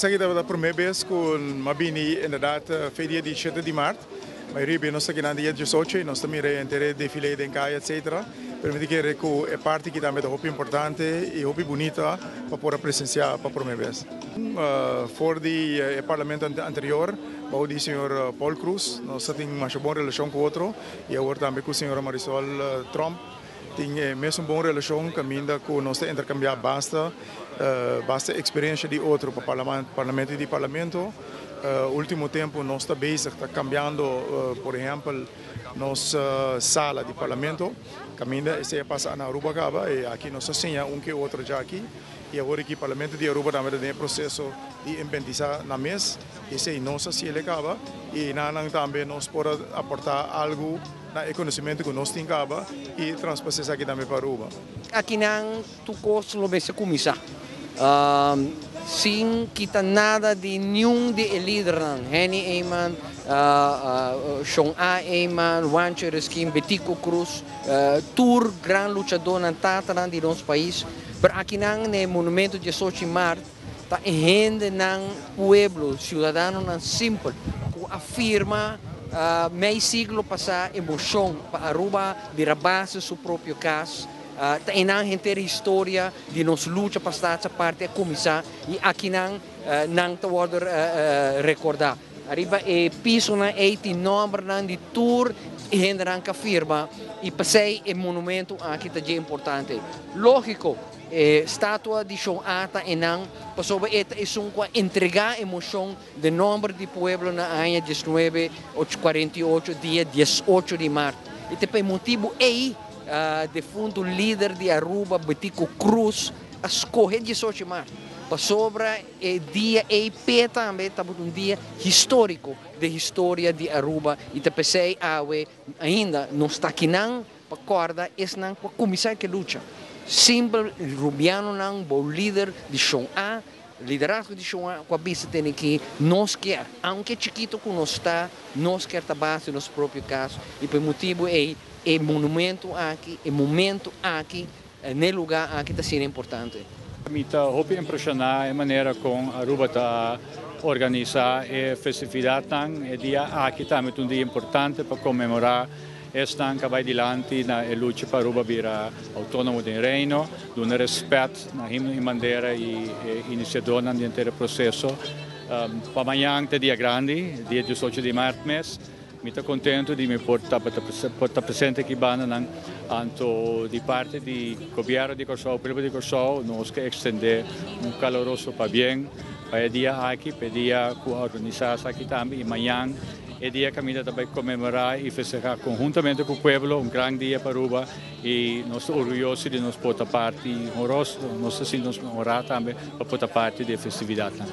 Esaki tabata prome bes cu m'a bini inderdaad fe dia di shete di maart. Mayoria bia nos ta kinan dia diesocho y nos ta mira e henter e defile den caya etcetera. Pero mi ta kere cu e parti aki tambe ta hopi importante y hopi bunita pa por a presencia pa prome bes. For di e parlamento anterior bao di señor Paul Croes nos ta tin masha bon relacion cu otro y awor tambe cu señora Marisol Tromp. Tin e mesun bon relashon kaminda ku nos ta interkambiá basta basta eksperensia di otro pa parlamento di parlamento. Ultimo tempu nos ta bezig ta kambiando por ehèmpel nos sala di parlamento kaminda esei a pasa na Aruba kaba i aki nos a siña un ke otro djaki i awor aki parlamento di Aruba tambe ta den e proseso di inventisá nan mes. Esei nos a hasiel kaba i nan tambe nos por a aportá algu. Na e conocimento cu nos tin caba y traspasa esaki tambe pa Aruba. Akinan tur cos lo mester cuminsa. Sin kita nada di niun di e lidernan, Henny Eman, Shon A. Eman, Juancho Eresquin, Betico Croes, tur gran luchadornan, tatanan di nos pais. Pero akinan na e monumento diesocho di maart ta e hendenan, pueblo, ciudadanonan simpel cu a firma mei siglo pasa e mocion pa Aruba bira base su propio cas. Ta einan henter e historia di nos lucha pa Staats Aparte a cuminsa y akinan nan ta wordo recorda. Ariba e pisonan ei tin nombernan di tur e hendenan cu a firma y p'esey e monumento aki ta dje importante. Logico. E statua di Shon A ta enan pasobra e ta esun ku a entregá e moshon den nòmber di pueblo na aña diesnuebe kuarenta i ocho, dia diesocho di mart. I ta pa e motibu ei defuntu lider di Aruba Betico Croes a skohe diesocho di mart, pasobra e dia ei p'e tambe tabata un dia históriko den historia di Aruba i ta p'esei awe ainda nos ta akinan Pa kòrda esnan ku a kuminsá ke lucha. Simpel rubianonan bou lider di Shon A, liderazgo di Shon A ku a bisa tene ki nos kier, aunke chikito ku nos ta, nos kier ta bas di nos propio kas i pa e motibu ei e monumento aki, e momento aki, n'e lugá aki ta asina importante. Mi ta hopi impreshoná e manera kon Aruba ta organisá e festividatnan. E dia aki tambe ta un dia importante pa konmemorá Esnan ka bai dilanti na e lucha pa Aruba bira outónomo den Reino, duna rèspèt na himno i bandera i e inisiadónan di henter e proseso. Pa mañan ta e dia grandi, dia diesocho di mart mes. Mi ta kontentu di mi por tabata por ta presente aki bandanan. Anto di parti di Gobièrnu di Kòrsou, pueblo di Kòrsou, nos ke ekstendé un kaloroso pabien pa e dia aki, pa e dia ku a organisá esaki tambe i mañan. E dia caminda ta bay conmemora y festeha conhuntamente cu pueblo, un gran dia pa Aruba y nos ta orguyoso di nos por ta parti, honroso, nos ta sinti nos honra tambe pa por ta parti di e festividadnan.